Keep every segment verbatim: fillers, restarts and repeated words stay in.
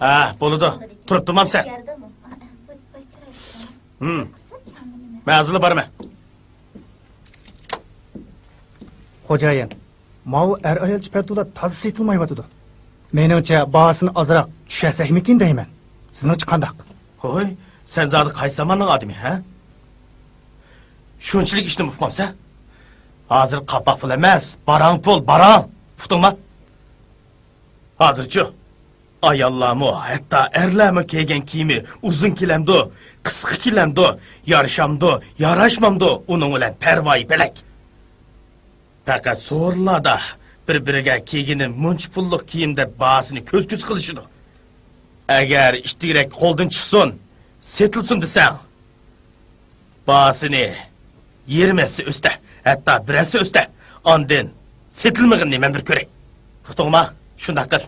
ھە، بولىدۇ. تۇرۇپ تۇرمامسەن. ھىم. مەن ھازىرلا بارىمەن. خوجايىن، ماۋۇ ئەر-ئايالچە پەتۇلا تازا سېتىلمايۋاتىدۇ. مېنىڭچە، باھاسىنى ئازراق چۈشۈرسەكمىكىن دەيمەن. سىزنىڭچە قانداق؟ ھوي، سەن زادى قايسى زاماننىڭ ئادىمى، ھە؟ شۇنچىلىك ئىشنىمۇ ئۇقمامسەن؟ ھازىر قاپاق پۇل ئەمەس، باراڭ پۇل، باراڭ! ئۇقتۇڭما؟ ھازىرچۇ؟ ئاياللارمۇ، ھەتتا ئەرلەرمۇ كىيگەن كىيىمى ئۇزۇن كېلەمدۇ، قىسقا كېلەمدۇ، يارىشامدۇ، ياراشمامدۇ، ئۇنىڭ بىلەن پەرۋايى پەلەك. پەقەت سورۇنلاردا بىر-بىرىگە كىيگىنى مۇنچە پۇللۇق كىيىم دەپ باھاسىنى كۆز-كۆز قىلىشىدۇ. ئەگەر ئىتتىكرەك قولدىن چىقسۇن، سېتىلسۇن دېسەڭ، باھاسىنى يېرىم ھەسسە ئۆستە، ھەتتا بىر ھەسسە ئۆستە. ئاندىن سېتىلمىغىنىنى مەن بىر كۆرەي. ئۇقتۇڭما؟ شۇنداق قىل.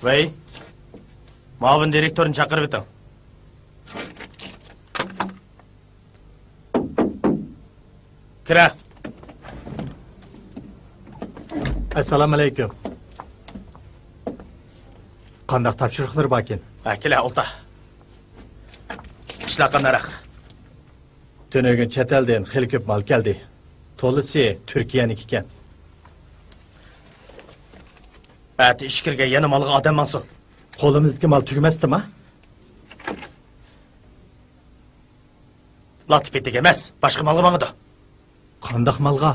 ۋەي، مۇئاۋىن دىرېكتورنى چاقىرىۋېتىڭ. كىرە. ئەسسالامۇئەلەيكۇم. قانداق تاپشۇرۇقلىرى باركىن؟ ھە، كېلە، ئولتۇر. ئىشلار قانداقراق؟ تۈنۈگۈن چەت ئەلدىن خېلى كۆپ مال كەلدى. تولىسى تۈركىيەنىڭكى ئىكەن. ئەتە ئىچكىرىگە يەنە مالغا ئادەم ماڭسۇن. قولىمىزدىكى مال تۈگىمەستىما؟ لاتىپىتىگە ئەمەس، باشقا مالغا ماڭىدۇ. قانداق مالغا؟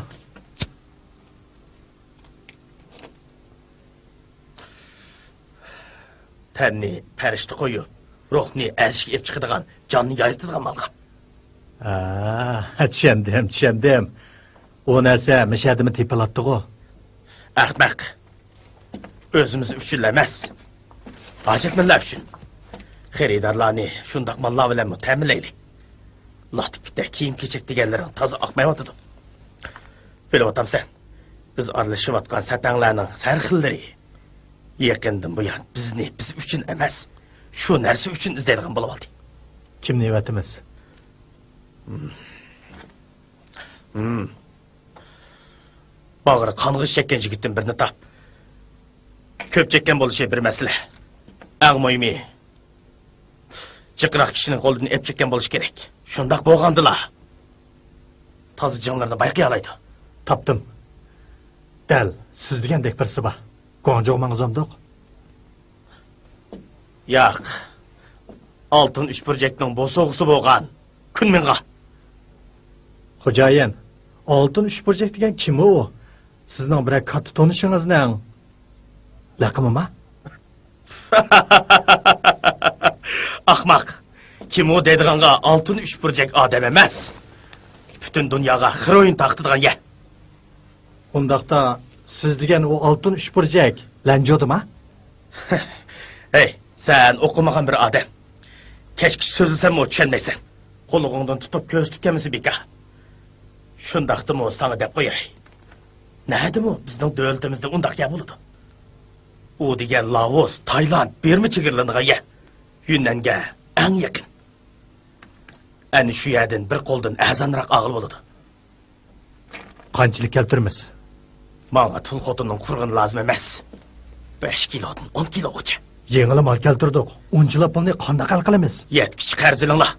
تەننى پەرىشتە قويۇپ، روھنى ئەرشكە ئېلىپ چىقىدىغان، جاننى يايرىتىدىغان مالغا. ھە، چۈشەندىم، چۈشەندىم. ئۇ نەرسە مىشەدىمۇ تېپىلاتتىغۇ. ئەخمەق. ئۆزىمىز ئۈچۈنلا ئەمەس، ھاجەتمەنلەر ئۈچۈن. خېرىدارلارنى شۇنداق ماللار بىلەنمۇ تەمىنلەيلى. لاتىپىتە، كىيىم-كېچەك دېگەنلىرىڭ تازا ئاقمايۋاتىدۇ. بىلىۋاتامسەن، بىز ئارىلىشىۋاتقان سەتەڭلەرنىڭ سەرخىللىرى يېقىندىن بۇيان بىزنى بىز ئۈچۈن ئەمەس، شۇ نەرسە ئۈچۈن ئىزدەيدىغان بولۇۋالدى. كىمنى ئەۋەتىمىز؟ ھىم. باغرى قانغا چەككەن يىگىتتىن بىرنى تاپ. كۆپ چەككەن بولۇشى بىر مەسىلە. ئەڭ مۇھىمى، جىقراق كىشىنىڭ قولىدىن ئېلىپ چەككەن بولۇشى كېرەك. شۇنداق بولغاندىلا، تازا جىڭلىرىنى بايقىيالايدۇ. تاپتىم. دەل سىز دېگەندەك بىرسى بار. گۇاڭجۇغا ماڭغۇزامدۇق؟ ياق. ئالتۇن ئۈچ بۇرجەكنىڭ بوسۇغىسى بولغان كۈنمىڭغا. خوجايىن، ئالتۇن ئۈچ بۇرجەك دېگەن كىم ئۇ؟ سىزنىڭ بىرەر كاتتا تونۇشىڭىزنىڭ لەقىمىما؟ ئاخماق! كىم ئۇ دەيدىغانغا ئالتۇن ئۈچ بۇرجەك ئادەم ئەمەس. پۈتۈن دۇنياغا خېروئىن تارقىتىدىغان يە. ئۇنداقتا سىز دېگەن ئۇ ئالتۇن ئۈچ بۇرجەك لەنجۇدىما؟ ھەي، سەن ئوقۇمىغان بىر ئادەم. كەچكىچە سۆزلىسەممۇ چۈشەنمەيسەن. قۇلىقىڭدىن تۇتۇپ كۆرسىتىپ كەلمىسە بىكار. شۇنداقتىمۇ ساڭا دەپ قوياي. نەدىمۇ بىزنىڭ دۆلىتىمىزدە ئۇنداق يەر بولىدۇ؟ ئۇ دېگەن لاۋۇس، تايلاند، بىرما چېگرىلىنىدىغان يەر. يۈننەنگە ئەڭ يېقىن. ئەنە شۇ يەردىن بىر قولدىن ئەرزانراق ئالغىلى بولىدۇ. قانچىلىك كەلتۈرىمىز؟ ماڭا تۇل خوتۇننىڭ قۇرغىنى لازىم ئەمەس. بەش كىلودىن ئون كىلوغىچە. يېڭىلا مال كەلتۈردۇق. ئۇنچىلا پۇلنى قانداق ھەل قىلىمىز؟ يەتكۈچە قەرز ئېلىڭلار.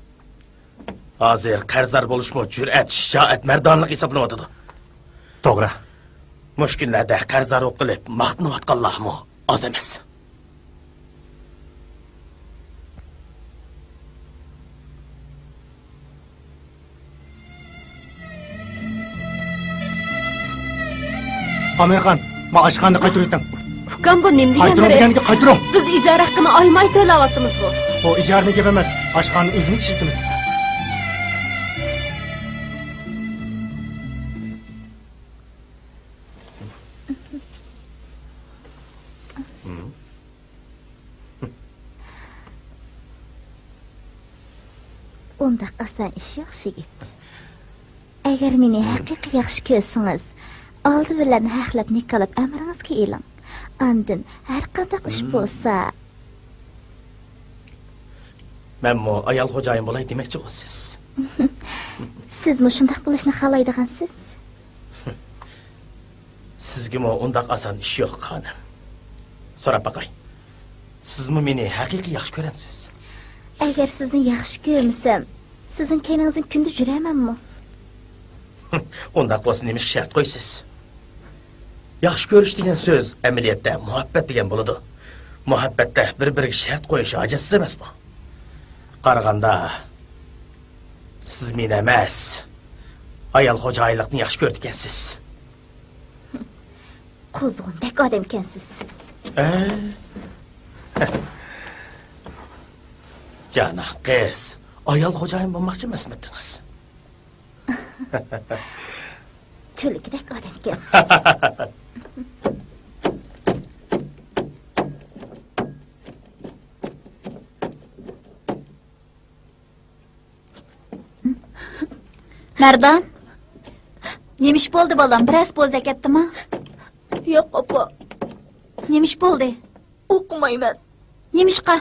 ھازىر قەرزدار بولۇشمۇ جۈرئەت، شىجائەت، مەردانىلىق ھېسابلىنىۋاتىدۇ. توغرا. مۇشۇ كۈنلەردە قەرزدار بولۇپ قېلىپ ماختىنىۋاتقانلارمۇ ئاز ئەمەس. ئامىرخان، ما ئاشخانىنى قايتۇرۇۋېتىڭ. ئۇكام، بۇ نېمە دېگەن قايتۇرۇڭ گەپ؟ دېگەنگە قايتۇرۇڭ. بىز ئىجارە ھەققىنى ئايماي تۆلەۋاتىمىزغۇ. بۇ ئىجارىنىڭ گېپى ئەمەس، ئاشخانىنى ئۆزىمىز ئىشلىتىمىز. ئۇنداق ئاسان ئىش يوق، يىگىت. ئەگەر مېنى ھەقىقىي ياخشى كۆرسىڭىز، ئالدى بىلەن ھەقلەپ نىكاھلاپ ئەمرىڭىزگە ئېلىڭ. ئاندىن ھەر قانداق ئىش بولسا. مەنمۇ ئايال خوجايىن بولاي دېمەكچىغۇ سىز؟ سىزمۇ شۇنداق بولۇشنى خالايدىغانسىز؟ سىزگىمۇ ئۇنداق ئاسان ئىش يوق، خانىم. سوراپ باقاي، سىزمۇ مېنى ھەقىقىي ياخشى كۆرەمسىز؟ ئەگەر سىزنى ياخشى كۆرمىسەم، سىزنىڭ كەينىڭىزدىن كۈندە يۈرەمەنمۇ؟ ئۇنداق بولسا نېمىشقا شەرت قويىسىز؟ ياخشى كۆرۈش دېگەن سۆز ئەمەلىيەتتە مۇھەببەت دېگەن بولىدۇ. مۇھەببەتتە بىر-بىرىگە شەرت قويۇش ھاجەتسىز ئەمەسمۇ؟ قارىغاندا، سىز مېنى ئەمەس، ئايال خوجايىنلىقنى ياخشى كۆرىدىكەنسىز. قۇزغۇندەك ئادەمكەنسىز. ئە؟ جانا قىز، ئايال خوجايىن بولماقچى ئەمەسمىدىڭىز؟ تۈلكىدەك ئادەمكەنسىز. مەردان، نېمە ئىش بولدى بالام؟ بىرەرسى بوزەك ئەتتىما؟ ياق، ئاپا. نېمە ئىش بولدى؟ ئوقۇمايمەن. نېمىشقا؟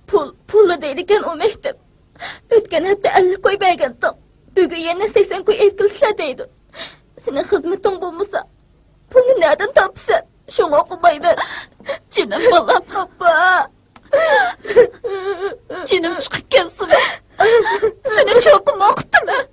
پۇل، پۇللا دەيدىكەن ئۇ مەكتەپ. ئۆتكەن ھەپتە ئەللىك كوي بەرگەنتىڭ. بۈگۈن يەنە سەكسەن كوي ئېلىپ كېلىسىلەر دەيدۇ. سېنىڭ خىزمىتىڭ بولمىسا، پۇلنى نەدىن تاپىسەن؟ شۇڭا ئوقۇمايمەن. جېنىم بالام. ئاپا. جېنىم چىقىپ كەتسىمۇ، سېنى چوقۇم ئوقۇتىمەن.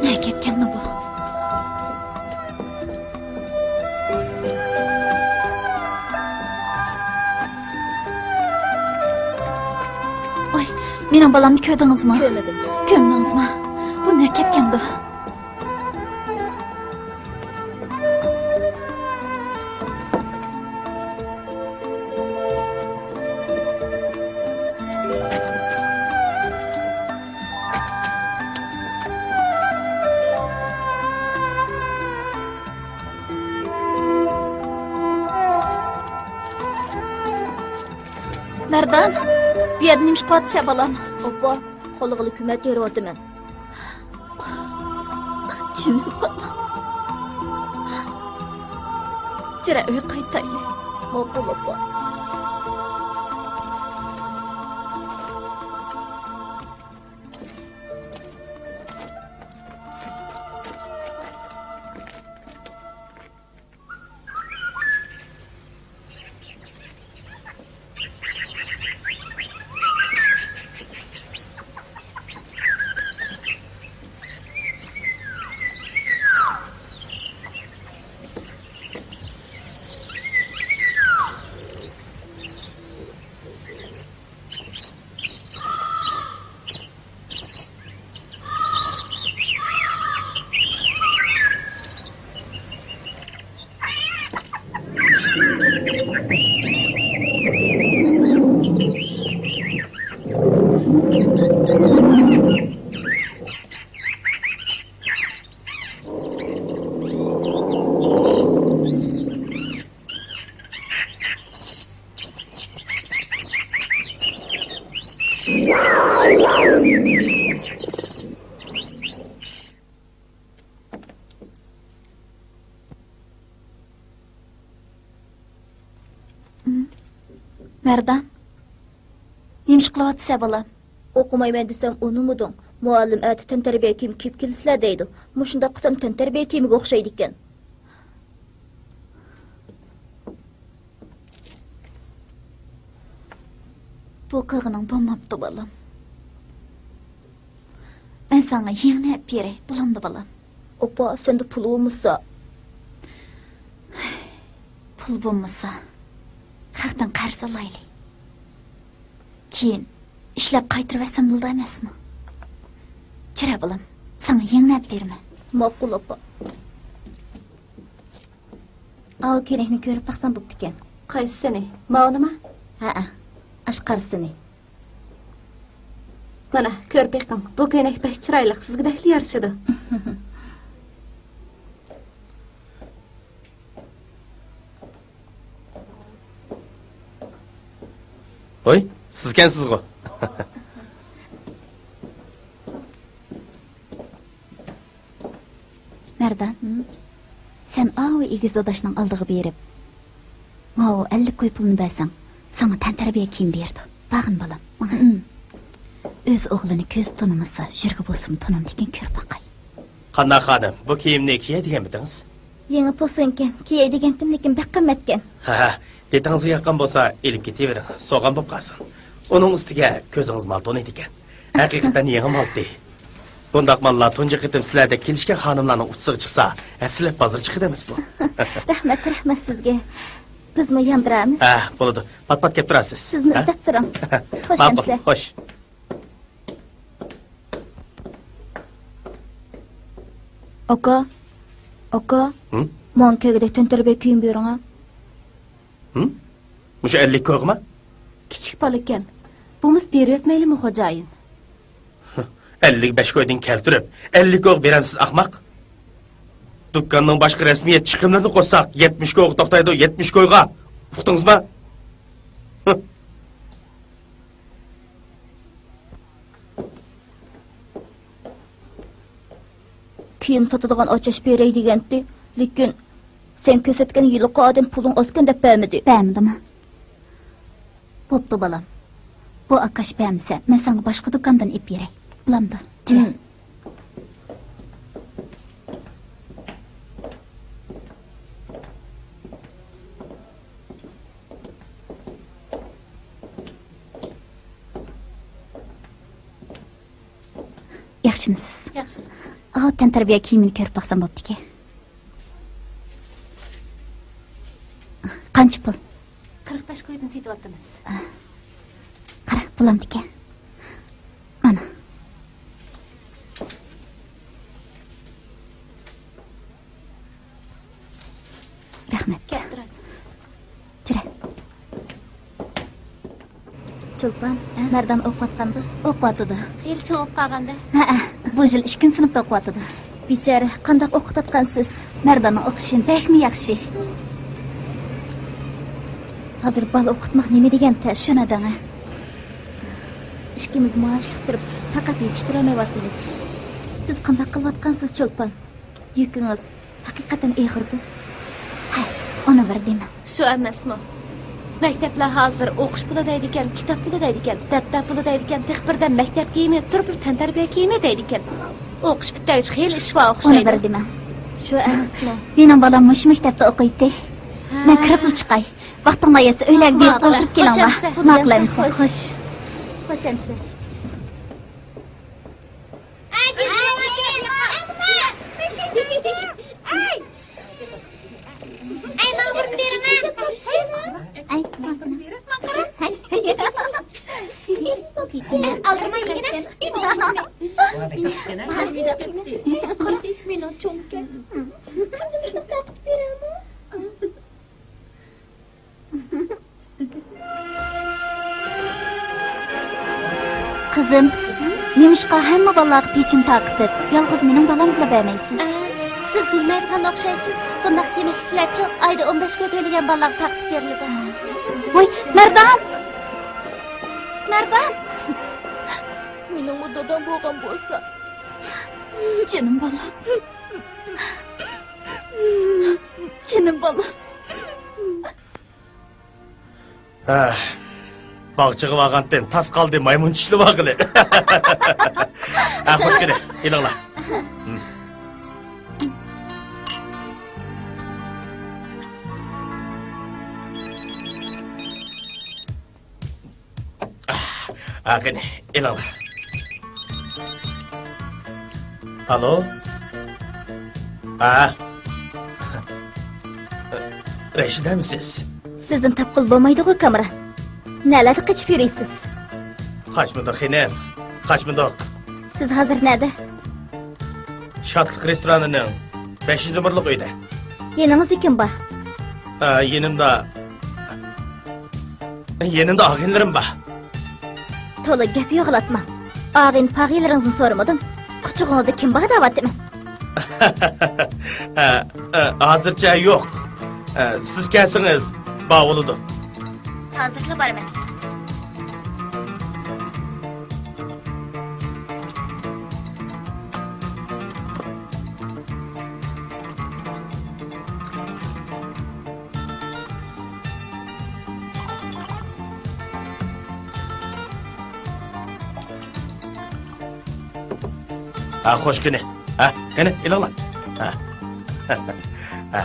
نەگە كەتكەندۇ بۇ؟ ۋاي، مېنىڭ بالامنى كۆردىڭىزمۇ؟ كۆرمىدىم. كۆمدىڭىزمۇ؟ بۇ نەگە كەتكەندۇ؟ مەردان، بۇ يەردە نېمە ئىش قىلىۋاتىسەن، بالام؟ ئاپا، خالىغىلى كۆمەچ تېرىۋاتىمەن. جېنىم بالام. جۈرە، ئۆيگە قايتايلى. ماقۇل، ئاپا. مەردان، نېمە ئىش قىلىۋاتىسەن، بالام؟ ئوقۇمايمەن دېسەم ئۇنىمىدىڭ. مۇئەللىم ئەتە تەنتەربىيە كىيىم كىيىپ كېلىسىلەر دەيدۇ. مۇشۇنداق قىلسام تەنتەربىيە كىيىمىگە ئوخشايدىكەن. بۇ قىلغىنىڭ بولماپتۇ، بالام. مەن ساڭا يېڭىنى ئەپ بېرەي، بولامدۇ، بالام؟ ئاپا، سەندە پۇل بولمىسا. پۇل بولمىسا، خەقتىن قەرز ئالايلى. كېيىن ئىشلەپ قايتۇرۇۋەتسەم بولىدۇ ئەمەسمۇ؟ چىرە بالام، ساڭا يېڭىنى ئەپ بېرىمەن. ماقۇل، ئاپا. ئاۋۇ كۆينەكنى كۆرۈپ باقسام بوپتىكەن. قايسىسىنى؟ ماۋۇنىما؟ ھەئە، ئاشۇ قارىسىنى. مانا، كۆرۈپ بېقىڭ. بۇ كۆينەك بەك چىرايلىق، سىزگە بەكلا يارىشىدۇ. ھوي، سىزكەنسىزغۇ؟ مەردان، ھىم؟ سەن ئاۋۇ ئېگىز داداشنىڭ ئالدىغا بېرىپ، ماۋۇ ئەللىك كوي پۇلنى بەرسەڭ، ساڭا تەنتەربىيە كىيىم بېرىدۇ. بارغىن، بالام، ماڭا. ھىم. ئۆز ئوغلىنى كۆزى تونۇمىسا، ژىرگە بولسىمۇ تونۇمدىكىن، كۆرۈپ باقاي. قانداق خانىم، بۇ كىيىمنى كىيەي دېگەنمىدىڭىز؟ يېڭى پوسۇنكەن، كىيەي دېگەنتىم، لېكىن بەك قىممەتكەن. ھە، ھە، دىتىڭىزگە ياققان بولسا ئېلىپ كېتىۋېرىڭ، سوغان بولۇپ قالسۇن. ئۇنىڭ ئۈستىگە كۆزىڭىز مال تونۇيدىكەن. ھەقىقەتەن يېڭى مالتى. بۇنداق ماللار تۇنجى قېتىم سىلەردەك كېلىشكەن خانىملارنىڭ ئۇچىسىغا چىقسا، ھەسسىلەپ بازار چىقىدۇ ئەمەسمۇ؟ رەھمەت، رەھمەت سىزگە. بىزمۇ ياندۇرارمىز. ھە، بولىدۇ. پات-پات كەپ تۇرارسىز. سىزمۇ ھە؟ ئىزدەپ تۇرۇڭ. خوش ماقۇل، ئەمىسە. خوش. ئاكا، ئاكا، ھىم؟ ماڭا كەلگۈدەك تەنتەربىيە كىيىم بېرىڭە. ھىم؟ مۇشۇ ئەللىك كويغىمۇ؟ كىچىك بالىكەن. بولمىسا بېرىۋەتمەيلىمۇ، خوجايىن؟ ئەللىك بەش كويدىن كەلتۈرۈپ، ئەللىك كويغا بېرەمسىز، ئەخمەق؟ دۇكاننىڭ باشقا رەسمىيەت چىقىملىرىنى قوشساق، يەتمىش كويغا توختايدۇ، يەتمىش كويغا. ئۇقتىڭىزمۇ؟ كىيىم ساتىدىغان ئاچاش بېرەي دېگەنتى، لېكىن سەن كۆرسەتكەن ھېلىقى ئادەم پۇلۇڭ ئازكەن دەپ بەرمىدى. بەرمىدىمۇ؟ بوپتۇ، بالام. بۇ ئاكاش بەرمىسە، مەن ساڭا باشقا دۇكاندىن ئېلىپ بېرەي. بولامدۇ؟ جىرە. ھىم. ياخشىمۇسىز؟ ياخشىمىسىز؟ ئاۋۇ تەنتەربىيە كىيىمىنى كۆرۈپ باقسام بوپتىكەن. قانچە پۇل؟ قىرىق بەش كويدىن سېتىۋاتىمىز. قارا، بولامدىكەن. مانا. رەھمەت. كەپ تۇرارسىز. جىرە. چولپان، ھە؟ مەردان ئوقۇۋاتقاندۇ؟ ئوقۇۋاتىدۇ. ھېلى چوڭ بولۇپ قالغاندە. ھەئە، بۇ يىل ئىككىنچى سىنىپتا ئوقۇۋاتىدۇ. بىچارە، قانداق ئوقۇتۇۋاتقانسىز؟ مەرداننىڭ ئوقۇشى بەكمۇ ياخشى. ھازىر بالا ئوقۇتماق نېمە دېگەن تەس. شۇنى دەڭە. ئىككىمىز مائاشلىق تۇرۇپ، پەقەت يېتىشتۈرەلمەيۋاتىمىز. سىز قانداق قىلىۋاتقانسىز، چولپان؟ يۈكىڭىز ھەقىقەتەن ئېغىردۇ. ھە، ئۇنى بىر دېمە. شۇ ئەمەسمۇ؟ مەكتەپلەر ھازىر ئوقۇش پۇلى دەيدىكەن، كىتاب پۇلى دەيدىكەن، دەپتەر پۇلى دەيدىكەن، تېخى بىردەم مەكتەپ كىيىمى، تۇرۇپلا تەنتەربىيە كىيىمى دەيدىكەن. ئوقۇش پۈتتەگۈچە خېلى ئىش بار ئوخشايدۇ. ئۇنى بىر دېمەڭ. شۇ ئەمەسمۇ؟ مېنىڭ بالام مۇشۇ مەكتەپتە ئوقۇيتتى. ھە. مەن كىرىپلا چىقاي. ۋاقتىڭلار يەتسە ئۆيلەرگە بېرىپ ئولتۇرۇپ كېلىڭلار. ماقۇل ئەمىسە. خوش. خوش ئەمىسە. ئەي، ماڭا بىرنى بېرىڭە. ئەي، باسىنا. ئالدىرىماي يېگىنە. مېنىڭ چوڭكەن. قىزىم، نېمىشقا ھەممە بالىلارغا پېچىنە تارقىتىپ، يالغۇز مېنىڭ بالامغىلا بەرمەيسىز؟ ئە، سىز بىلمەيدىغان ئوخشايسىز. بۇنداق يېمەكلىكلەرچۇ ئايدا ئون بەش كوي تۆلىگەن بالىلارغا تارقىتىپ بېرىلىدۇ. ۋاي، مەردان! مەردان! مېنىڭمۇ دادام بولغان بولسا. جېنىم بالام. جېنىم بالام. ھە، باغچىغا بارغانتىم، تاس قالدى، مايمۇن چىشلىۋالغىلى. ھە، خوش، قېنى، ئېلىڭلار. ھە، قېنى، ئېلىڭلار. ئالو. ھە؟ رەشىدەمسىز؟ سىزنى تاپقىلى بولمايدىغۇ، كامران. نەلەردە قېچىپ يۈرىسىز؟ قاچمىدۇق، خېنىم. قاچمىدۇق. سىز ھازىر نەدە؟ شادلىق رېستورانىنىڭ بەشىنچى نومۇرلۇق ئۆيىدە. يېنىڭىزدا كىم بار؟ ھە، يېنىمدا، يېنىمدا ئاغىنىلىرىم بار. تولا گەپ يوغىلاتماڭ. ئاغىنە-پاغىنىلىرىڭىزنى سورىمىدىم. قۇچىقىڭىزدا كىم بار دەۋاتىمەن. ھە، ھە، ھازىرچە يوق. ھە، سىز كەلسىڭىز، بار بولىدۇ. ھازىرلا بارىمەن. ھە، خوش، قېنى. ھە، قېنى، ئېلىڭلار. ھە. ھە.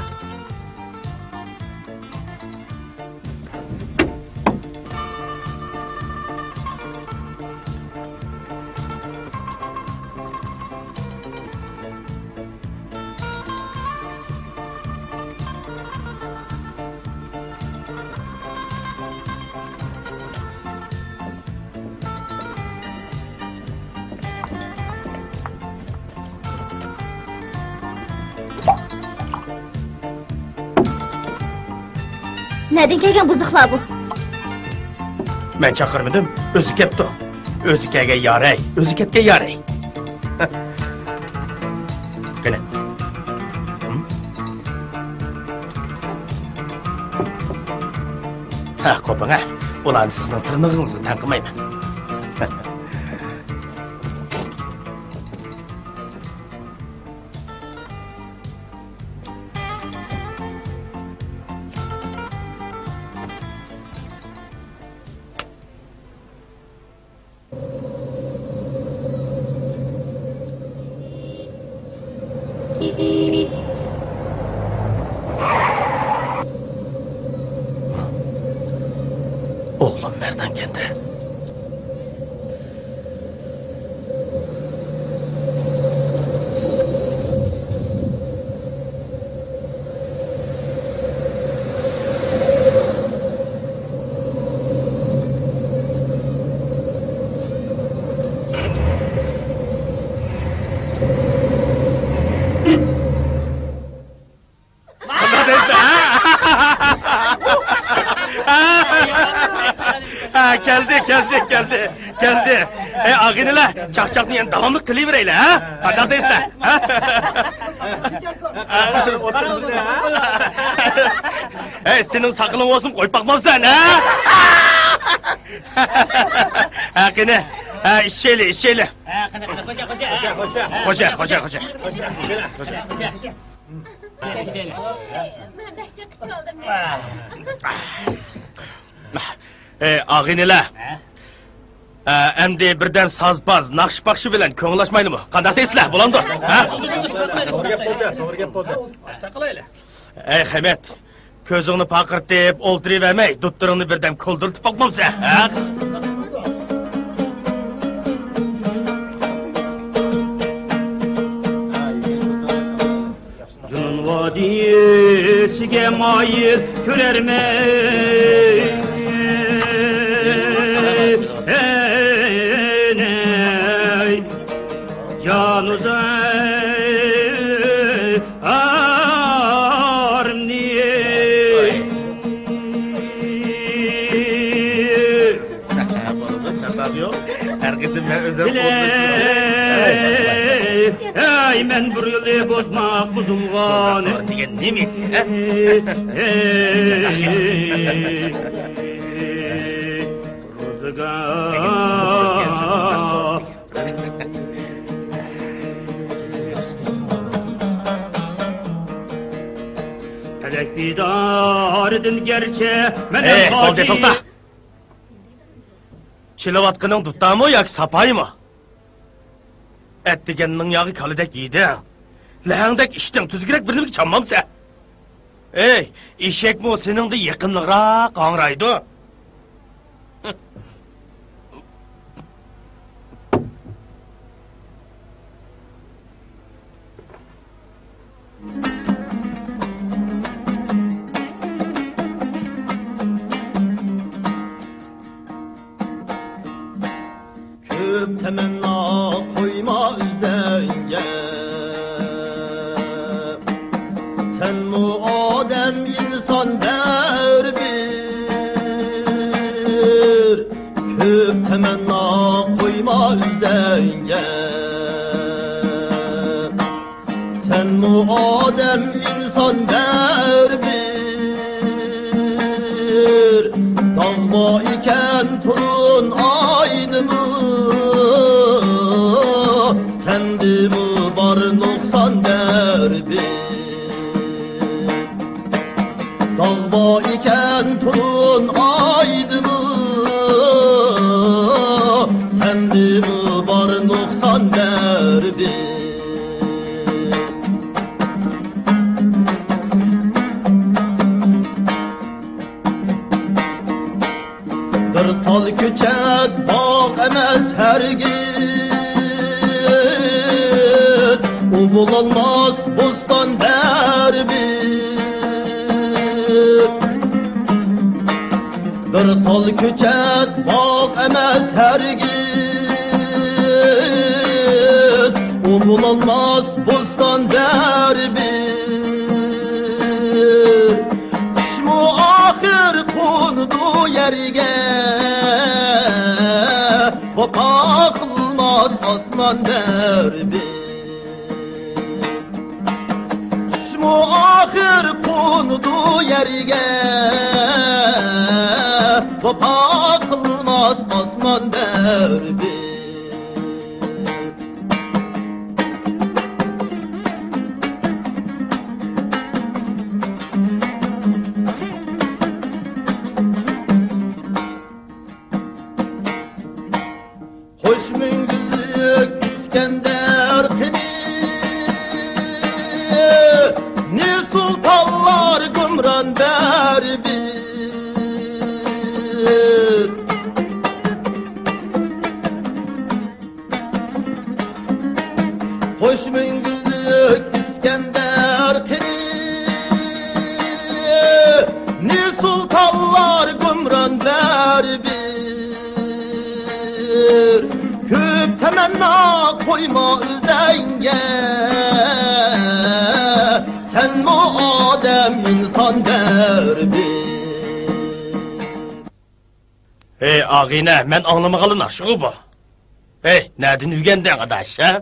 نەدىن كەلگەن بۇزۇقلار بۇ؟ مەن چاقىرمىدىم، ئۆزى كەپتۇ. ئۆزى كەلگەن ياراي، ئۆزى كەتكەن ياراي. قېنى. ھىم؟ ھە، قوپۇڭ، ھە. ئۇلارنى سىزنىڭ تىرنىقىڭىزغا تەڭ قىلمايمەن. ئوغلۇم مەردانكەندە. قانداق دەيسىلەر، ھە؟ ھە، كەلدى، كەلدى، كەلدى، كەلدى. ئەي، ئاغىنىلەر، چاقچاقنى يەنە داۋاملىق قىلىۋېرەيلى، ھە؟ قانداق دەيسىلەر، ھە؟ ئەي، سېنىڭ ساقىلىڭ بولسۇن، قويۇپ باقمامسەن، ھە؟ ھە، قېنى، ھە، ئىچەيلى، ئىچەيلى. ھە، قېنى، قېنى، خوشە، خوشە. خوشە، خوشە، خوشە. مەن بەك جىق ئىچىۋالدىم. ئەي، ئاغىنىلەر. ھە؟ ئە، ئەمدى بىردەم سازپاز، ناخشا-پاخشا بىلەن كۆڭۈل ئاچمايلىمۇ؟ قانداق دەيسىلەر؟ بولامدۇ؟ ھە؟ توغرا گەپ بولدى، توغرا گەپ بولدى. ئاشۇنداق قىلايلى. ئەي، خەمەت، كۆزۈڭنى پارقىرىتىپ ئولتۇرۇۋەرمەي، دۇتتۇرۇڭنى بىردەم كولدۇرتۇپ باقمامسەن، ھە؟ جۇنۇن ۋادىسىگە مايىل كۆرەرمەن، ئەي، جانۇزار. ئارنى. بولىدۇ، چاتاق يوق. ھەر قېتىم مەن ئۆزۈم ئولتۇرۇشتۇرۇپ. ھەي، مەن بىر يىلى بوزماق بۇزۇلغان. دېگەن نېمە ئىدى، ھە؟ روزىگار. پەلەك دىدارىدىن گەرچە مەن ھەم ئەي، بولدى، توختا! چېلىۋاتقىنىڭ دۇتارمۇ ياكى ساپايىمۇ؟ ئەتىگەننىڭ ياغى كالىدەك يېدىڭ. لەھەڭدەك ئىچتىڭ، تۈزۈكرەك بىر نېمىگە چانمامسەن؟ ئەي، ئېشەكمۇ سېنىڭدىن يېقىملىقراق ھاڭرايدۇ. كۆپ تەمەننا قويما ئۆزۈڭگە، سەنمۇ ئادەم ئىنسان بەرىبىر. كۆپ تەمەننا قويما ئۆزۈڭگە، سەنمۇ ئادەم ئىنسان بەرىبىر. داغ بار ئىكەن تۇرۇن ئايدىمۇ، سەندىمۇ بار نۇقسان بەرىبىر. داغ بار ئىكەن تۇرۇن ئايدىمۇ، سەندىمۇ بار نۇقسان بەرىبىر. بىر تال كۆچەت باغ ئەمەس ھەرگىز، ئۇ بولالماس بوستان بەرىبىر. بىر تال كۆچەت باغ ئەمەس ھەرگىز، ئۇ بولالماس بوستان بەرىبىر. قىشمۇ ئاخىر قونىدۇ يەرگە، ۋاپا قىلماس ئاسمان بەرىبىر. قىشمۇ ئاخىر قونىدۇ يەرگە، ۋاپا قىلماس ئاسمان بەرىبىر. قوش مۈڭگۈزلۈك ئىسكەندەر قېنى، نى سۇلتانلار گۇمران بەرىبىر. قوش مۈڭگۈزلۈك ئىسكەندەر قېنى، نى سۇلتانلار گۇمران بەرىبىر. كۆپ تەمەننا قويما ئۆزۈڭگە، سەنمۇ ئادەم ئىنسان بەرىبىر. ھەي، ئاغىنە، مەن ئاڭلىمىغانلا ناخشىغۇ بۇ. ھەي، نەدىن ئۆگەندىڭ، ئاداش، ھە؟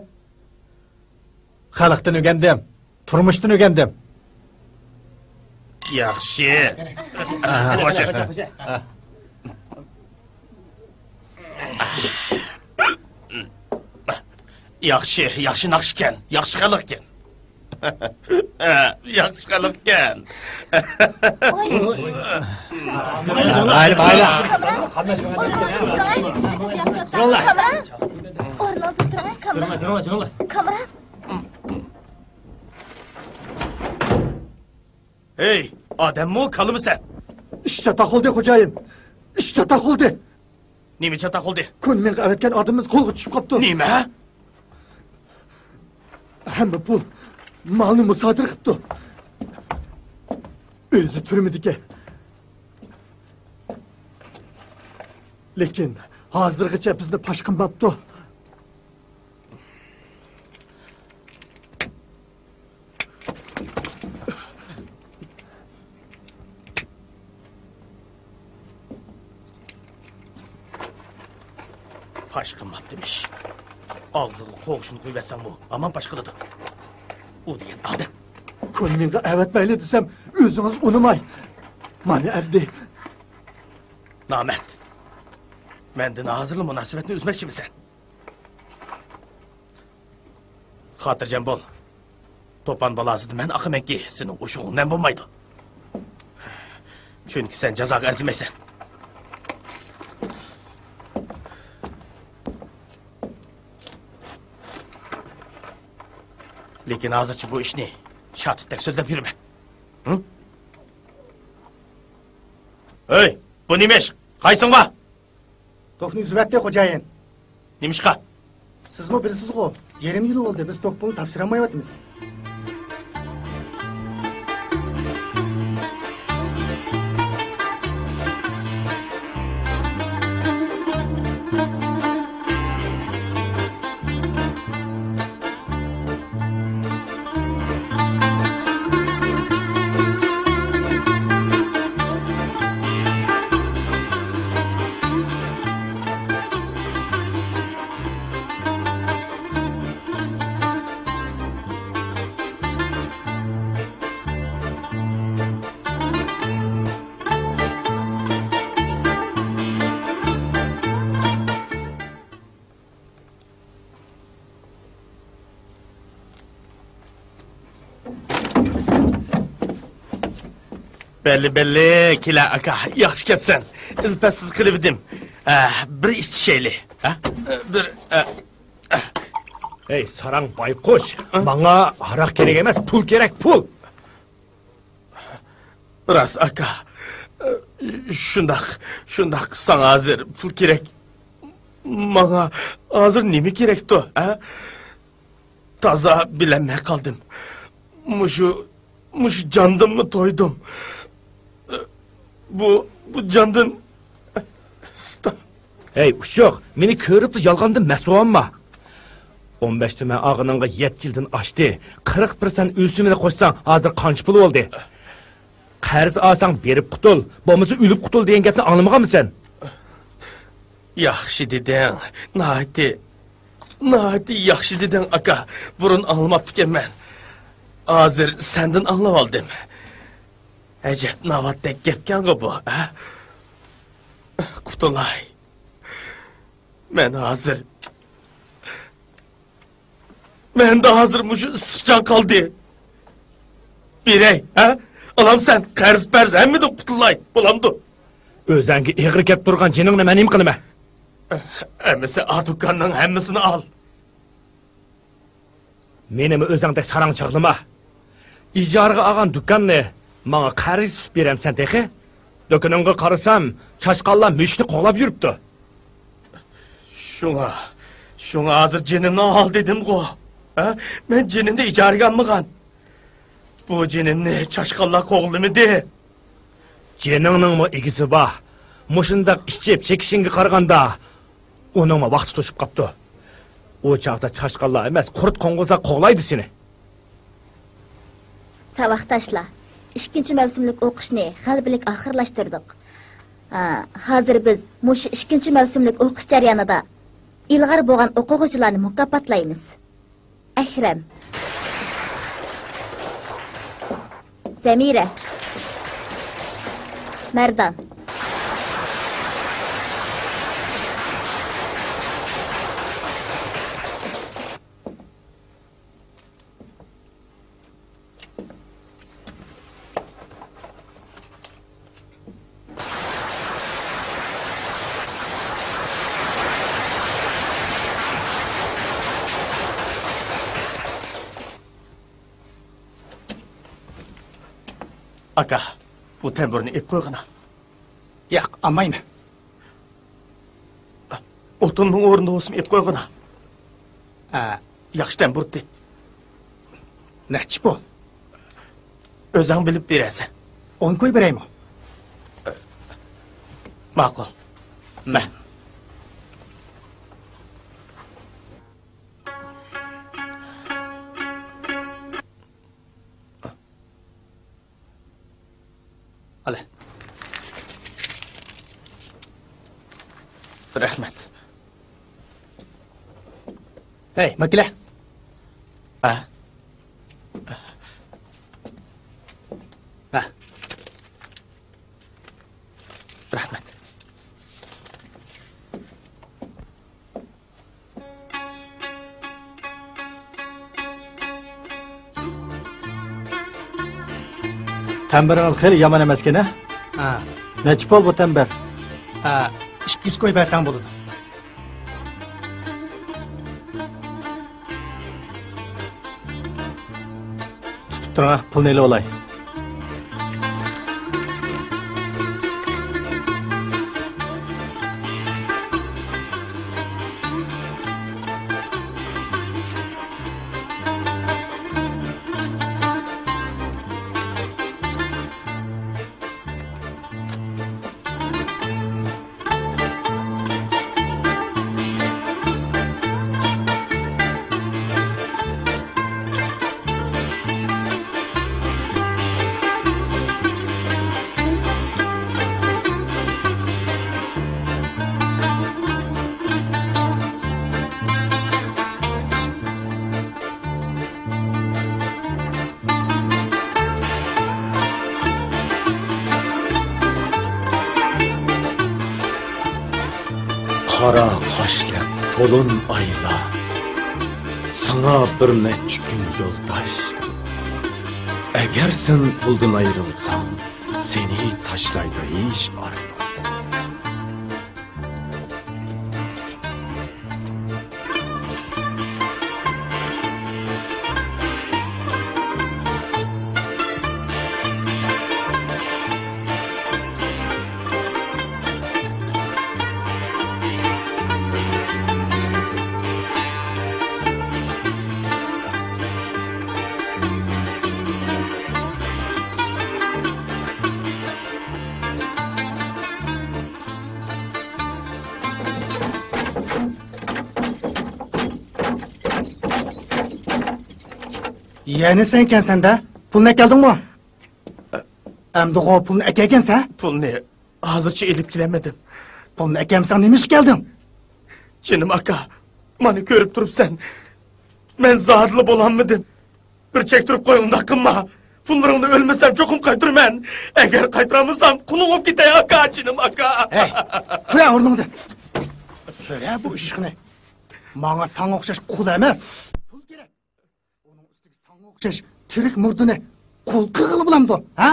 خەلقتىن ئۆگەندىم. تۇرمۇشتىن ئۆگەندىم. ياخشى. ئاھا. خوش. ياخشى، ياخشى ناخشىكەن، ياخشى خەلقكەن. ياخشى خەلقكەن. مايلى، مايلى. كامران، ئورنىڭىزدا تۇرۇڭ، كامران. كامران. ھەي، ئادەممۇ، كالىمۇ سەن؟ ئىش چاتاق بولدى، خوجايىن. ئىش چاتاق بولدى. نېمە چاتاق بولدى؟ كۈنمىڭغا ئەۋەتكەن ئادىمىمىز قولغا چۈشۈپ قاپتۇ. نېمە؟ ھەممە پۇل، مالنى مۇسادىرە قىپتۇ. ئۆزى تۈرمىدىكەن. لېكىن ھازىرغىچە بىزنى پاش قىلماپتۇ. پاش قىلماپتىمىش. ئاغزىغا قوغۇشنى قويۇۋەتسەڭمۇ ھامان پاش قىلىدۇ. ئۇ دېگەن ئادەم. كۈنمىڭغا ئەۋەتمەيلى دېسەم، ئۆزىڭىز ئۇنىماي. مانا ئەمدى. نامەرد. مەندىن ھازىرلا مۇناسىۋەتنى ئۈزمەكچىمىسەن؟ خاتىرجەم بول. توپان بالاسىدا مەن ئاقىمەنكى، سېنىڭ ئوشۇقۇڭ نەم بولمايدۇ. چۈنكى سەن جازاغا ئەرزىمەيسەن. لېكىن ھازىرچە بۇ ئىشنى شاتۇتتەك سۆزلەپ يۈرمە. ھە؟ ھەي، بۇ نېمە ئىش؟ قايسىڭ بار؟ توكنى ئۈزۈۋەتتى، خوجايىن. نېمىشقا؟ سىزمۇ بىلىسىزغۇ، يېرىم يىل بولدى، بىز توك پۇلىنى تاپشۇرالمايۋاتىمىز. بەللى، بەللى، كېلە ئاكا، ياخشى كەپسەن. ئىلپەتسىز قىلىۋىدىم. ئە، بىر ئىچىشەيلى. ھە؟ بىر، ئە، ئە. ھەي، ساراڭ بايقۇش، ھە؟ ماڭا ھاراق كېرەك ئەمەس، پۇل كېرەك، پۇل. راست، ئاكا. شۇنداق، شۇنداق، ساڭا ھازىر پۇل كېرەك. ماڭا ھازىر نېمە كېرەكتۇ، ھە؟ تازا بىلەلمەي قالدىم. مۇشۇ، مۇشۇ جاندىنمۇ تويدۇم. بۇ، بۇ جاندىن. ھەي، ئۇششۇق، مېنى كۆرۈپلا يالغاندىن مەس بولۇۋالما. ئون بەش تۈمەن ئالغىنىڭغا يەتتە يىلدىن ئاشتى. قىرىق پىرسەنت ئۆسۈمىنى قوشساڭ، ھازىر قانچە پۇل بولدى؟ قەرز ئالساڭ، بېرىپ قۇتۇل، بولمىسا ئۆلۈپ قۇتۇل دېگەن گەپنى ئاڭلىمىغانمۇ سەن؟ ياخشى دېدىڭ، ناھايىتى، ناھايىتى ياخشى دېدىڭ، ئاكا. بۇرۇن ئاڭلىماپتىكەنمەن. ھازىر سەندىن ئاڭلاۋالدىم. ئەجەب ناۋاتتەك گەپكەنغۇ بۇ، ھە؟ قۇتۇلاي. مەن ھازىر، مەندە ھازىر مۇشۇ ئىسسىق جان قالدى. بېرەي، ھە؟ ئالامسەن، قەرز-پەرز ھەممىدىن قۇتۇلاي، بولامدۇ؟ ئۆزەڭگە ئېغىر كەپ تۇرغان جېنىڭنى مەن نېمە قىلىمەن؟ ئەمىسە، ئا دۇكاننىڭ ھەممىسىنى ئال. مېنىمۇ ئۆزۈڭدەك ساراڭ چاغلىما. ئىجارىگە ئالغان دۇكاننى ماڭا قەرزگە تۇتۇپ بېرەمسەن تېخى؟ دۇكىنىڭغا قارىسام، چاشقانلار مۈشۈكنى قوغلاپ يۈرۈپتۇ. شۇڭا، شۇڭا ھازىر جېنىمنى ئال دېدىمغۇ. ھە؟ مەن جېنىمنى ئىجارىگە ئالمىغان. بۇ جېنىمنى چاشقانلار قوغلىمىدى. جېنىڭنىڭمۇ ئىگىسى بار. مۇشۇنداق ئىچىپ چېكىشىڭگە قارىغاندا، ئۇنىڭمۇ ۋاقتى توشۇپ قاپتۇ. ئۇ چاغدا چاشقانلار ئەمەس، قۇرت قوڭغۇزلار قوغلايدۇ سېنى. ساۋاقداشلار، ئىككىنچى مەۋسۇملۇق ئوقۇشنى غەلىبىلىك ئاخىرلاشتۇردۇق. ھا، ھازىر بىز مۇشۇ ئىككىنچى مەۋسۇملۇق ئوقۇش جەريانىدا ئىلغار بولغان ئوقۇغۇچىلارنى مۇكاپاتلايمىز. ئەكرەم. زەمىرە. مەردان. ئاكا، بۇ تەمبۇرنى ئېلىپ قويغىنا. ياق، ئالمايمەن. ئوتۇننىڭ ئورنىدا بولسىمۇ ئېلىپ قويغىنا. ھە. ياخشى تەمبۇرتى. نەچچە پۇل؟ ئۆزۈڭ بىلىپ بېرەرسەن. ئون كوي بېرەيمۇ؟ ماقۇل. مە. ئالە. رەھمەت. ھەي، ماكىلە. ئە؟ ھە. رەھمەت. تەمبىرىڭىز خېلى يامان ئەمەسكەن، ھە؟ ھە. نەچچە پۇل بۇ تەمبىر؟ ھە، ئىككى يۈز كوي بەرسەڭ بولىدۇ. تۇتۇپ تۇرۇڭ، پۇلنى ئېلىۋالاي. قارا قاشلىق تولۇن ئايلار، ساڭا بىر نەچچە كۈن يولداش. ئەگەر سەن پۇلدىن ئايرىلساڭ، سېنى تاشلايدۇ ھېچ ئارا يوق. يەنە سەنكەنسەن-دە. پۇلنى ئەكەلدىڭمۇ؟ ئەمدىغۇ پۇلنى ئەكەلگەنسەن؟ پۇلنى ھازىرچە ئېلىپ كېلەلمىدىم. پۇلنى ئەكەلمىسەڭ نېمە ئىشقا كەلدىڭ؟ جېنىم ئاكا، مانا كۆرۈپ تۇرۇپسەن. مەن زادىلا بولالمىدىم. بىر چەكتۈرۈپ قوي، ئۇنداق قىلما. پۇللىرىڭنى ئۆلمىسەم چوقۇم قايتۇرىمەن. ئەگەر قايتۇرالمىسام قۇلۇڭ بولۇپ كېتەي ئاكا، جېنىم ئاكا. ھەي، تۇر ئورنۇڭدىن. كۆرە بۇ ئىشقىنى. ماڭا ساڭا ئوخشاش قۇل ئەمەس، پۇل كېرەك. ئۇنىڭ ئۈستىگە ساڭا ئوخشاش تىرىك مۇردىنى قۇل قىلغىلى بولامدۇ، ھە؟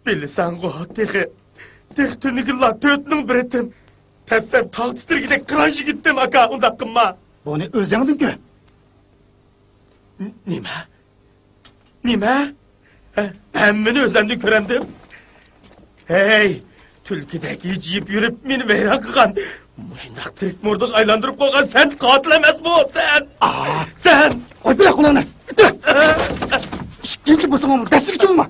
بىلىسەنغۇ، تېخى، تېخى تۈنۈگۈنلا تۆت مىڭ بېرىتتىم. تەپسەم تاغ تىترىگۈدەك قىران يىگىتتىم، ئاكا، ئۇنداق قىلما. بۇنى ئۆزۈڭدىن كۆر. ن-، نېمە؟ نېمە؟ ھە، ھەممىنى ئۆزۈمدىن كۆرەمدىم. ھەي، تۈلكىدەك ھىجىيىپ يۈرۈپ مېنى ۋەيران قىلغان، مۇشۇنداق تىرىك مۇردىغا ئايلاندۇرۇپ قويغان سەن قاتىل ئەمەسمۇ سەن؟ ئا! سەن! قوي بىلە قولۇڭنى! ئىككىنچى بولسىڭ دەسسىگە چۇمما!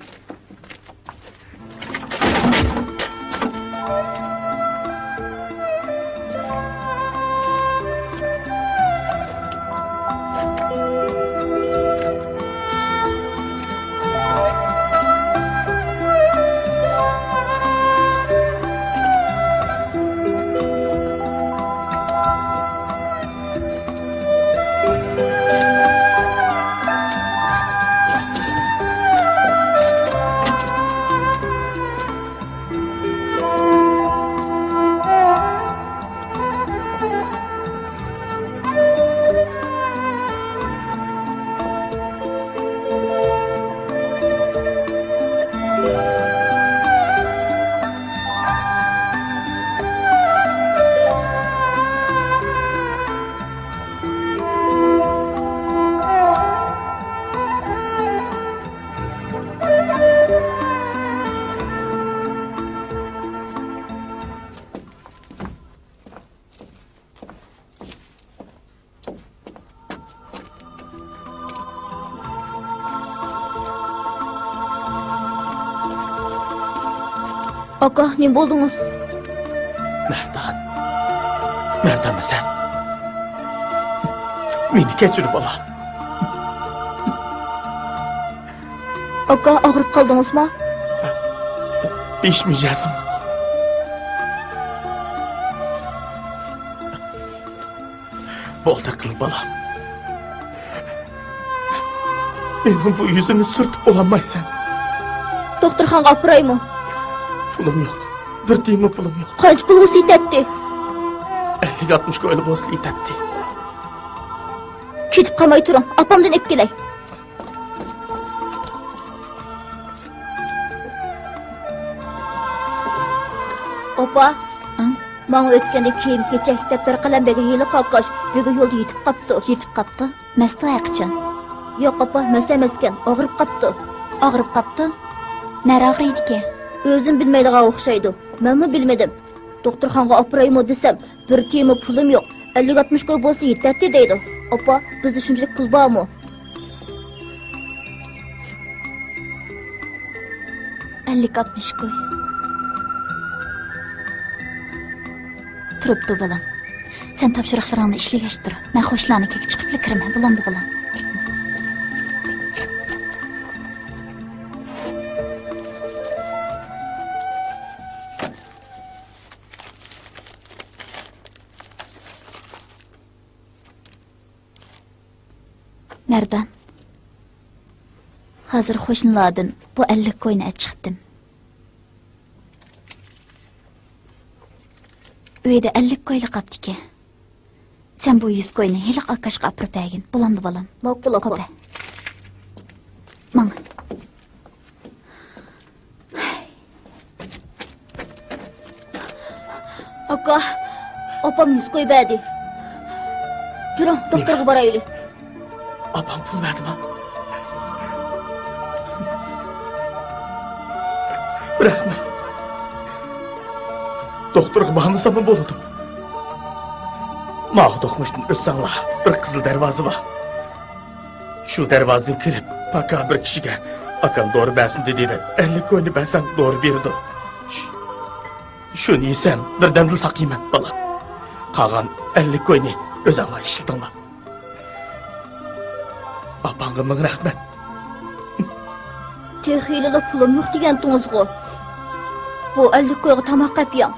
ئاكا، نېمە بولدىڭىز؟ مەردان. مەردانمۇ سەن؟ مېنى كەچۈر، بالام. ئاكا، ئاغرىپ قالدىڭىزمۇ؟ بېشىم يېزىم. بولدى قىل، بالام. مېنىڭ بۇ يۈزۈمنى سۈرتۈپ بولالمايسەن. دوختۇرخانىغا ئاپىرايمۇ؟ پۇلۇم يوق. بىر تىيىنمۇ پۇلۇم يوق. قانچە پۇل بولسا يېتەتتى؟ ئەللىك ئاتمىش كويلا بولسا يېتەتتى. كېتىپ قالماي تۇرۇڭ، ئاپامدىن ئېلىپ كېلەي. ئاپا، ئاڭ؟ ماڭا ئۆتكەندە كىيىم-كېچەك، دەپتەر-قەلەم بەرگەن ھېلىقى ئاكاش بۈگۈن يولدا يېتىپ قاپتۇ. يېتىپ قاپتۇ؟ مەستۇ ھەرقاچان. ياق، ئاپا، مەست ئەمەسكەن، ئاغرىپ قاپتۇ. ئاغرىپ قاپتۇ؟ نەرە ئاغرىيدىكەن؟ ئۆزىمۇ بىلمەيدىغان ئوخشايدۇ. مەنمۇ بىلمىدىم. دوختۇرخانىغا ئاپىرايمۇ دېسەم، بىر تىيىنمۇ پۇلۇم يوق، ئەللىك ئاتمىش كوي بولسا يېتەتتى دەيدۇ. ئاپا، بىزدە شۇنچىلىك پۇل بارمۇ؟ ئەللىك ئاتمىش كوي. تۇرۇپتۇ، بالام. سەن تاپشۇرۇقلىرىڭنى ئىشلىگەچ تۇر. مەن خوشلارنىڭكىگە چىقىپلا كىرىمەن. بولامدۇ، بالام؟ مەردان، ھازىر قوشنىلاردىن بۇ ئەللىك كوينى ئەچىقتىم. ئۆيدە ئەللىك كويلا قاپتىكەن. سەن بۇ يۈز كوينى ھېلىقى ئاكاشقا ئاپىرىپ بەرگىن. بولامدۇ، بالام؟ ماقۇل، ئاپا. قوپە. ماڭ. ئاكا، ئاپام يۈز قويۇپ بەردى. جۈرۈڭ، دوختۇرغا بارايلى. ئاپاڭ پۇل بەردىما؟ رەھمەت. دوختۇرغا بارمىساممۇ بولىدۇ. ماۋۇ دوقمۇشتىن ئۆتسەڭلار، بىر قىزىل دەرۋازا بار. شۇ دەرۋازىدىن كىرىپ، پاكار بىر كىشىگە «ئاكام دورا بەرسۇن» دېدى دەپ، ئەللىك كوينى بەرسەڭ دورا بېرىدۇ. شۇ-، شۇنى يېسەم، بىردەمدىلا ساقىيىمەن، بالام. قالغان ئەللىك كوينى ئۆزۈڭلار ئىشلىتىڭلار. ئاپاڭغا مىڭ رەھمەت. تېخىلىلا پۇلۇم يوق دېگەنتىڭىزغۇ. بۇ ئەللىك كويغا تاماق ئەپ يەڭ.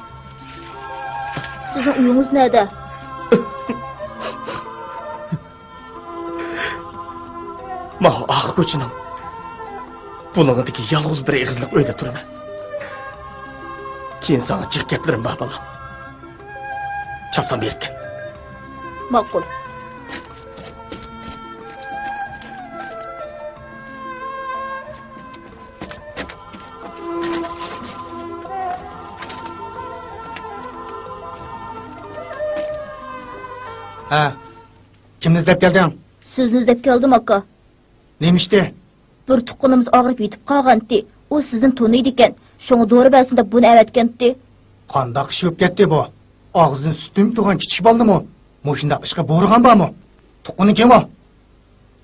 سىزنىڭ ئۆيىڭىز نەدە؟ ماۋۇ ئارقا كوچىنىڭ بۇلۇڭىدىكى يالغۇز بىر ئېغىزلىق ئۆيدە تۇرىمەن. كېيىن ساڭا جىق گەپلىرىم بار، بالام. چاپسان بېرىپ كەل. ماقۇل. ھە، كىمنى ئىزدەپ كەلدىڭ؟ سىزنى ئىزدەپ كەلدىم، ئاكا. نېمە ئىشتى؟ بىر تۇغقىنىمىز ئاغرىپ يېتىپ قالغانتى. ئۇ سىزنى تونۇيدىكەن. شۇڭا دورا بەرسۇن دەپ بۇنى ئەۋەتكەنتى. قانداق ئىش بولۇپ كەتتى بۇ؟ ئاغزىدىن سۈت تېمىپ تۇرغان كىچىك بالىنىمۇ مۇشۇنداق ئىشقا بۇيرۇغان بارمۇ؟ تۇغقىنى كىم ئۇ؟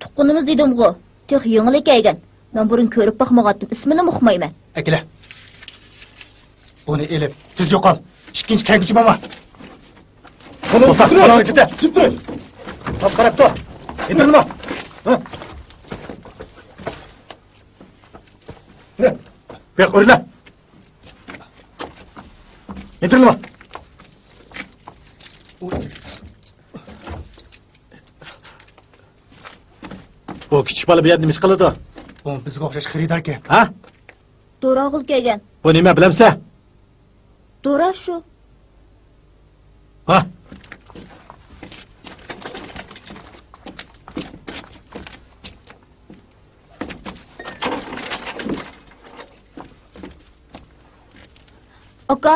تۇغقىنىمىز دېدىمغۇ. تېخى يېڭىلا كەلگەن. مەن بۇرۇن كۆرۈپ باقمىغانتىم، ئىسمىنىمۇ ئۇقمايمەن. ئەكېلە. بۇنى ئېلىپ، تېز يوقال. ئىككىنچى كەلگۈچى بولما. قاراپ تۇر. ئىنتىرنىما. ھە؟ بۇياق ئۆرلە. ئىنتىرنىما. بۇ كىچىك بالا بۇ يەردە نېمە ئىش قىلىدۇ؟ بۇ بىزگە ئوخشاش خېرىداركەن. ھە؟ دورا ئالغىلى كەلگەن. بۇ نېمە، بىلەمسە؟ دورا شۇ. ھە. ئاكا،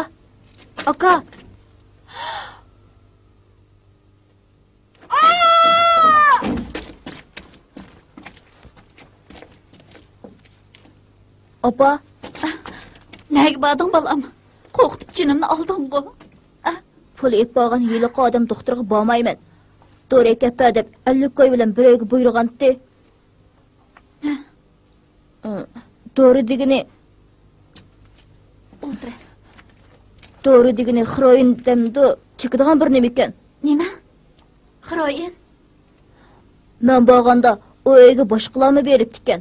ئاكا. ئاپا. نەگە باردىڭ، بالام؟ قورقۇتۇپ جېنىمنى ئالدىڭغۇ. پۇل ئېلىپ بارغان ھېلىقى ئادەم دوختۇرغا بارمايمەن، دورا ئەكەپ بەر دەپ ئەللىك كوي بىلەن بىر ئۆيگە بۇيرۇغانتى. دورا دېگىنى، ئولتۇرە. دورا دېگىنى خروئىن دەمدۇ، چېكىدىغان بىر نېمىكەن. نېمە؟ خروئىن؟ مەن بارغاندا ئۇ ئۆيگە باشقىلارمۇ بېرىپتىكەن.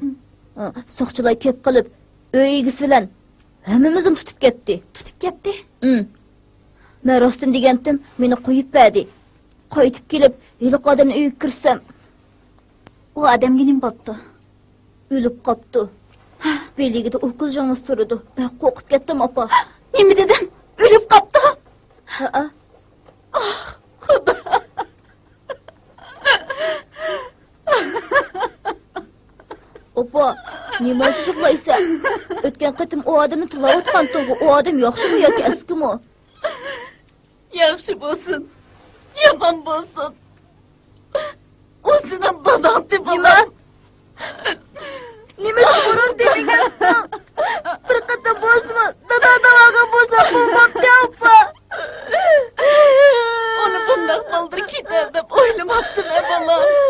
ھىم. ساقچىلار كەپ قېلىپ، ئۆي ئىگىسى بىلەن ھەممىمىزنى تۇتۇپ كەتتى. تۇتۇپ كەتتى؟ ھىم. مەن راستىنى دېگەنتىم، مېنى قويۇپ بەردى. قايتىپ كېلىپ، ھېلىقى ئادەمنىڭ ئۆيىگە كىرسەم، ئۇ ئادەمگە نېمە بوپتۇ؟ ئۆلۈپ قاپتۇ. بېلىگىدە ئوكۇل ژىڭنىسى تۇرىدۇ. بەك قورقۇپ كەتتىم، ئاپا. نېمە دېدىڭ؟ ئۆلۈپ قاپتۇ؟ ھەئە. ئاھ، خۇدا. ئاپا، نېمانچە يىغلايسەن؟ ئۆتكەن قېتىم ئۇ ئادەمنى تىللاۋاتقانتىڭغۇ، ئۇ ئادەم ياخشىمۇ ياكى ئەسكىمۇ؟ ياخشى بولسۇن، يامان بولسۇن، ئۇ سېنىڭ داداڭتى، بالام. نېمە؟ نېمە ئۈچۈن بۇرۇن دېمىگەنتىڭ؟ بىر قېتىم بولسىمۇ دادا دەۋالغان بولساڭ بولمامتى، ئاپا؟ ئۇنى بۇنداق بالدۇر كېتەر دەپ ئويلىماپتىمەن، بالام.